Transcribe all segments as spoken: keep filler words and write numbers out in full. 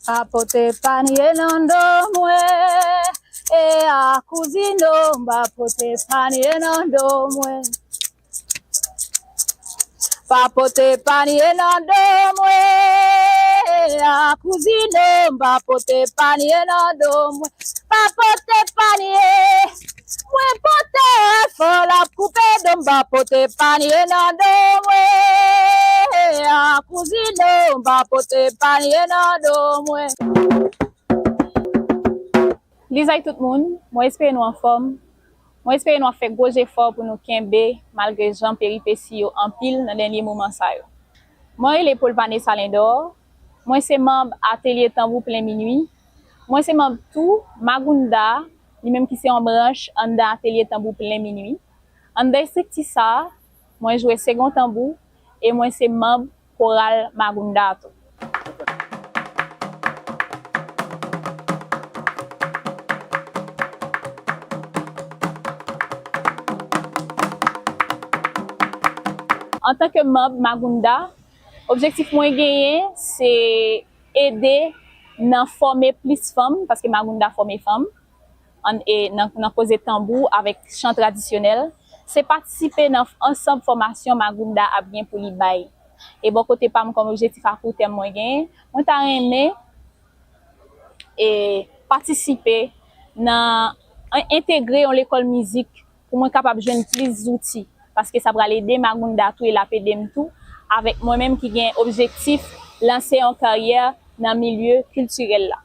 Pa pote panye nan do mwen, e a kouzino, m pa pote panye nan do mwen. Pa pote panye nan do mwen, a kouzino, m pa pote panye nan do mwen. Pa pote panye, mwen pote fò l ap koupe do m, pa pote panye nan do mwen. A kouzino, m pa pote panye nan do mwen. Lizay tout moun, mwen espere nou anfòm. Mwen espere nou ap fè gwo jefò pou nou kenbe, malgre jan peripesi yo anpil nan dènye moman sa yo. Mwen rele Paul Vanessa Lindor. Mwen se manb Atelye Tanbou Plen Minwi. Mwen se manb tou Magounda, li menm ki se yon branch anndan Atelye Tanbou Plen Minwi. Anndan estrikti sa a, mwen jwe segon tanbou e mwen se manb koral Magounda a tou. Antanke manb Magounda, objektif mwen genyen se ede nan fòme plis fanm, paske Magounda fòme fanm, an, e nan, nan koze tanbou avèk chan tradisyonèl, se patisipe nan ansanm fòmasyon Magounda ap gen pou li bay. E bò kote pa m, kòm objektif a kou tèm mwen genyen, mwen ta renmen e patisipe nan en-, entegre yon lekòl mizik pou mwen kapab jwenn plis zouti, paske sa pral ede Magounda tou e l ap ede m tou, avèk mwen menm ki gen objektif lanse yon karyè nan milye kiltirèl la.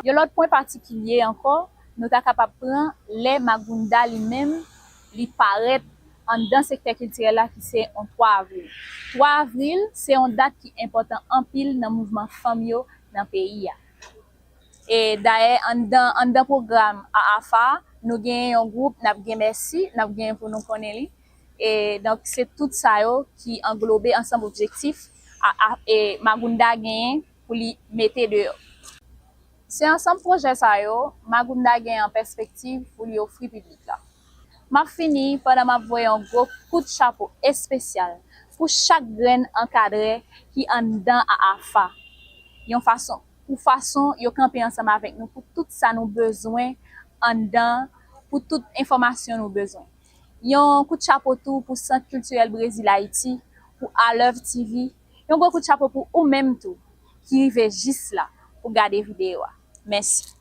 Yon lòt pwen patikilye ankò, nou ta kapab pran lè Magounda li menm, li parèt anndan sektè kiltirèl la ki se yon twa avril. Twa avril, se yon dat ki enpòtan anpil nan mouvman fanm yo nan peyi a. E dayè, anndan, anndan pwogram A A F A, nou genyen yon gwoup, n ap gen Mèsi, n ap genyen Pou Nou Konnen Li. E donk, se tout sa yo ki anglobe ansanm objektif a, a, e Magounda genyen pou li mete deyò. Se ansanm pwojè sa yo Magounda gen an pèspektiv pou li ofri piblik la. M ap fini pandan m ap voye yon gwo kout chapo espesyal pou chak grenn ankadrè ki anndan A A F A. Yon fason, pou fason yo kanpe ansanm avèk nou pou tout sa nou bezwen anndan, pou tout enfòmasyon nou bezwen. Yon kout chapo tou pou Sant Kiltirèl Brezil Ayiti, pou Alèv T V. Yon gwo kout chapo pou ou menm tou ki rive jis la pou gade videyo a. Mèsi.